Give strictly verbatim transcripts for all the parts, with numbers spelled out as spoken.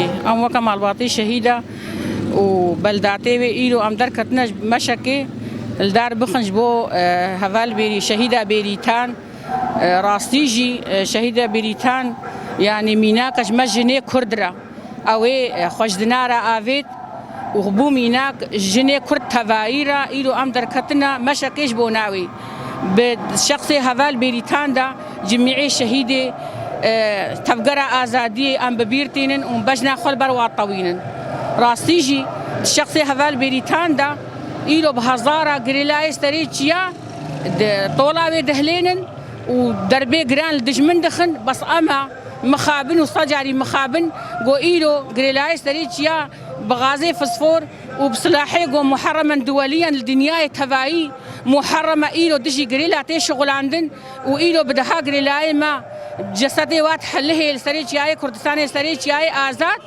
Em weke malbatê şehîda û beldatê wê îro em derketine ji Meşekê li dar bixin ji bo, e, heval Bêrî, şehîda Bêrîtan, e, rastî jî, e, şehîda Bêrîtan, yanî mînake ji me jinê Kurd re. Ew ê, e, xwejdinara avêt û bû mînak jinê Kurd tevayî re îro em derketine Meşekê ji bo navê. Bi şexsê heval Bêrîtan de cimîê şehîdê, e, Tevgera Azadiyê em bi bîr tînin û bejna xwe li ber wa tewînin. Rastî jî di şexsê heval Bêrîtan de îro bi hezara girêlayê serê çiya di tola wê dihilênin û derbê giran li dijmin dixin, bes ema mixabin û secarî mixabin, go îro girêlayê serê çiya bi gazê fisfor û bi silahê go muherremen duweliyen li dinyayê tevayî muherreme îro dijî girêla tê şixulandin û îro bi deha girêlayê me cesedê wa dihelihê li serê çiyayê Kurdistanê, serê çiyayê azad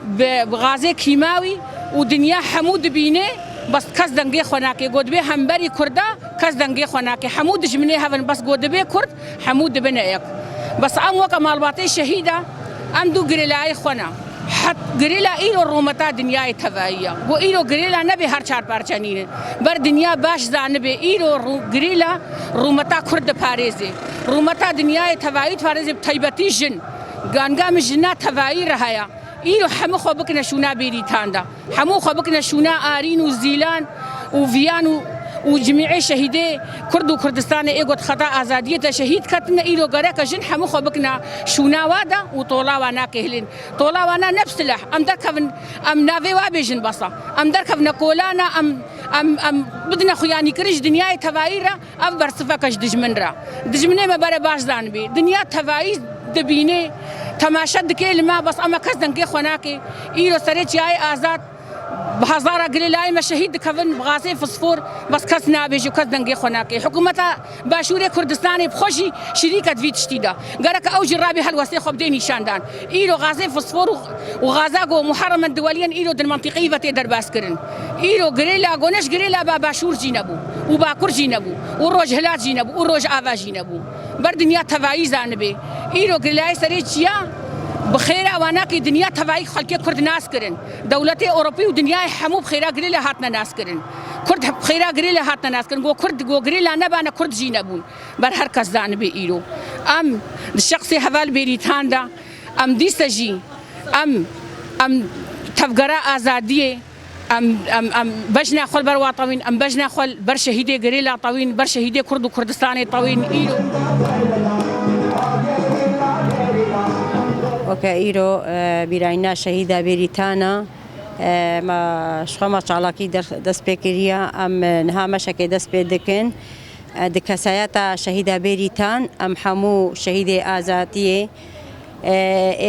bi, bi gazê kîmawî û dinya hemû dibîne, bes kes dengê xwe nake. Go dibê hemberî Kurda kes dengê xwe nake. Hemû dijminê hev in, bes go dibê Kurd hemû dibine yek. Bes em weke malbatê şehîda, em dû girêlayê xwe ne. Het girêla îro rûmeta dinyayê tevayî ye. Go îro girêla nebe her çar parçe nîne. Ber dinya baş zanibe îro rû-, girêla rûmeta Kurd diparêze. Rûmeta dinyayê tevayî diparêze, bi taybetî jin. Ganga min jina tevayî re heye. Îro hemû xwe bikine şûna Bêrîtan de. Hemû xwe bikine şûna Arîn û Zîlan û Viyan û, û cimîê şehîdê Kurd û Kurdistanê ê got xeta azadiyê de şehîd ketine, îro gereke jin hemû xwe bikine şûna wa de û tola wa nakehilin. Tola wa na ne bi silah. Em derkevin, em navê wa bêjin basa. Em derkevine kolana, em, em, em bidine xuyanîkirin ji dinyayê tevayî re. Ev bersiveke ji dijmin re. Dijminê me bere baş zanibî. Dinya tevayî dibînê, temaşe dike li me, bes ema kes dengê xwe nake. Îro serê çiyayê azad, bi hezara girêlayê me şehîd dikevin, bi gazê fisfor, bes kes nabêje û kes dengê xwe nake. Hikûmeta Başûrê Kurdistanê bi xwe jî şirîk e di vî tiştî de. Gerek ew jî rabî helwestê xwe bidê nîşandan. Îro gazê fisfor û, û gaza ku muherremen diweliyen îro di mentiqeyî ve tê derbas kirin. Îro girêla ku ne ji girêla ba Başûr jî nebû û Bakur jî nebû û Rojhilat jî nebû û Rojava jî nebû. Ber dinya tevayî zanibê. Îro girêlayê serê çiya bi xêra wanakê dinya tevayî xelkê Kurd nas kirin. Dewletê Ewropî û dinyayê hemû bi xêra girêla hatine nas kirin. Kurd bi xêra girêla hatine nas kirin. Go Kurd, go girêla nebane Kurd jî nebûn. Ber her kes zanibê îro. Em di şexsê heval Bêrîtan de, em dîse jî, em, em tevgera azadiyê, em, em, em bejna xwe li ber wa tewîn, em bejna xwe li ber şehîdê girêla tewîn, ber şehîdê Kurd û Kurdistanê tewîn îro. Weke îro, e, bîrayîna şehîda Bêrîtana, e, me ji xwe me çalakî der-, dest pê kiriye, em, e, niha meşekê dest pê dikin. E, di kesayeta şehîda Bêrîtan, em hemû şehîdê azadiyê, e,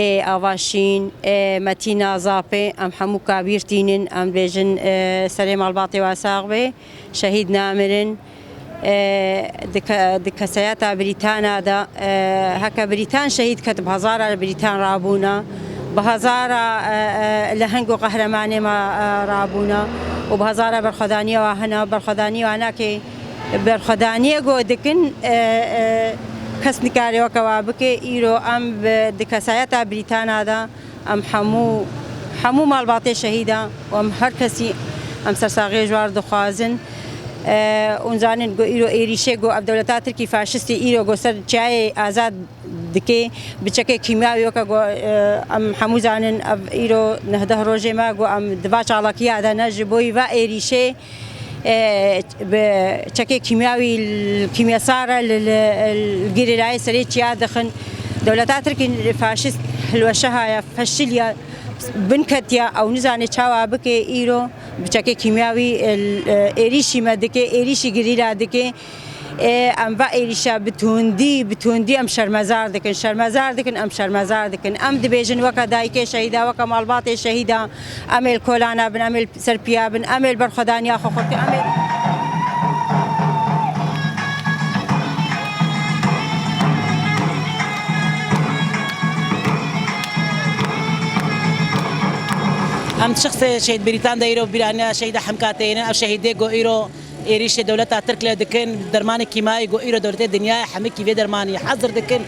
ê Avaşîn, ê Metîna Zapê, em hemû kabîr tînin, em bêjin, e, serê malbatê we sax bê, şehîd namirin. E, di ke-, di kesayeta Brîtana de, e, heke Brîtan şehîd ket, bi hezara Brîtan rabûna, bi hezara, e, e, leheng û qehremanê me, e, rabûna û bi hezara berxwedaniya we hene, berxwedaniya we nake. Berxwedaniyê ku dikin, e, e, kes nikare weke wa bike. Îro em bi, di kesayeta Brîtana de em hemû, hemû malbatê şehîdan û em her kesî em sersaxiyê ji war dixwazin. E, hûn zanin ku îro êrîşê ku ev dewleta Tirkî faşistî îro ku ser çiyayê azad dike, bi çekê kîmyawî weke ku, e, em hemû zanin, ev îro neh deh rojê me ku em di va çalakiya de ne, ji bo va êrîşê, e, bi çekê kîmyawî, kîmyesar e, li, li, li girêlayê serê çiya dixin. Dewleta Tirkî faşîst hilweşe haya, feşiliya, binketiya, ew nizane çawa bike îro bi çekê kîmyawî, e, e, êrîşî me dike, êrîşî girîla dike. Ê, em va êrîşa bi tundî, bi tundî em şermezar dikin, şermezar dikin, em şermezar dikin. Em dibêjin weke dayikê şehîda, weke malbatê şehîda, em ê li kolana bin, em ê li ser piya bin, em ê li berxwedaniya xwe xurt kin, em ê Em şexsê şehîd Brîtan de îro bîraniya şehîda Hemka têne, ev şehîdê ku îro êrîşê dewleta Tirk lê dikin, dermanê kîmayî ku îro dewletê dinyayê hemikî vê dermanî hazir dikin,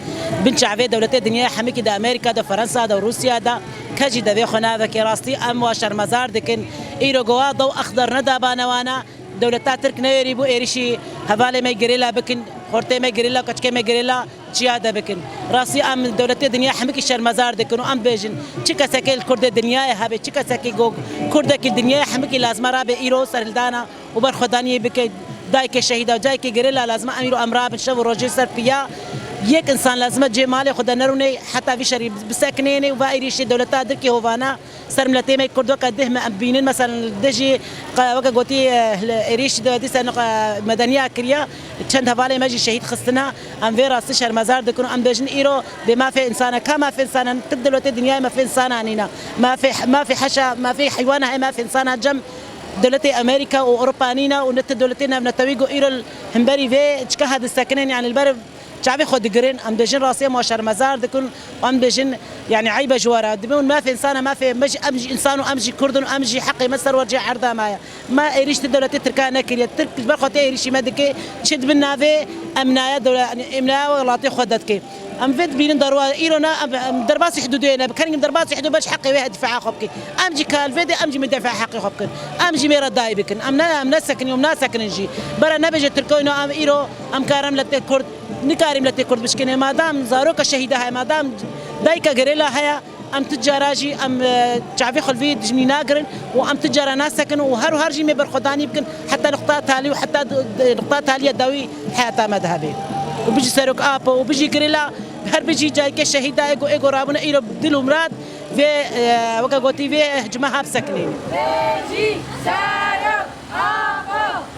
bin çavê dewletê dinyayê hemikî de Amerîka de, Fransa de, Rûsya de, Kes jî devê xwe naveke rastî em wa şermezar dikin. Îro gowa dew exder nedabane wana. Dewleta Tirk neyêrî bû êrişî hevalê me gerîla bikin, xortê me gerîla, keçikê me gerîla çiya de bikin. Rastî em dewletê dinya hemikî şermezar dikin û em bêjin, çi kesekê li Kurdê dinyayê hebe, çi kesekî go Kurdekî dinyayê hemikî lazime rabe îro serhildana û berxwedaniyê bike. Dayikê şehîda, cayikê gerîla lazime em îro em rabin şev û rojê ser piya. Yek însan lazime cê malê xwe de nerûnê heta vî şerî bisekinênê û va êrîşê dewleta Tirkiyê hovana. Ser miletê me Kurd weke dih me em bînin, meselen dih jî qe-, weke gotî, eh, li êrîş de dîsa niqa medeniya kiriya, çend hevalê me jî şehîd xistina. Em vê rastî şermezar dikin û em bêjin îro bê mafê insana, ka mafê insana, ti dewletê dinyayê mafê insana nîna. Mafê, mafê heşa, mafê heywana heye, mafê insana cem dewletê Amerîka û Ewropa nîna û ne ti dewletê navnetewî ku îro li hemberî vê çika hadisekinên, yani li ber çavê xwe digirin, em dibêjin rastiyê ma şermezar dikin, em dibêjin, yani eyb e ji we re. Dibê hûn mafê insana, mafê me jî, em jî insan û em jî Kurd in û em jî heqê me ser we cê erda me ye. Me êrîş ti dewletê Tirka nekiriye. Tirk ji ber xwe tê êrîşî me dike, çi dibin navê emnaya dewle-, yani emnaya welatê xwe de dike. Em vê dibînin derwa, îro ne, em, em derbasî hidûdê ne, bikerîn derbasî hidû beş heqê wê difaa xwe bike. Em jî kal vê de, em jî mê difaa heqê xwe bikin. Em jî mê re dayî bikin. Em ne, em nesekinî, em nasekinin jî. Bera nebêje Tirko ino em îro Em karin miletê Kurd, nikarî miletê Kurd bişkêne. Madam zaroka şehîda heye, madam dayika gerêla heye, em ti cara jî em, e, çavê xwe li vê dijminî nagirin û em ti cara nasekin û her û her jî mê berxwedanî bikin heta nuqta talî û heta d-, d-, nuqta talî ya dawî heyata me de hebe. Û bijî serok apo û bijî gerêla, her bijî cayikê şehîda êgo, êgo rabûne îro dil û mirad vê, e, weke gotî vê cime ha bisekinîne. Bijî serok apo!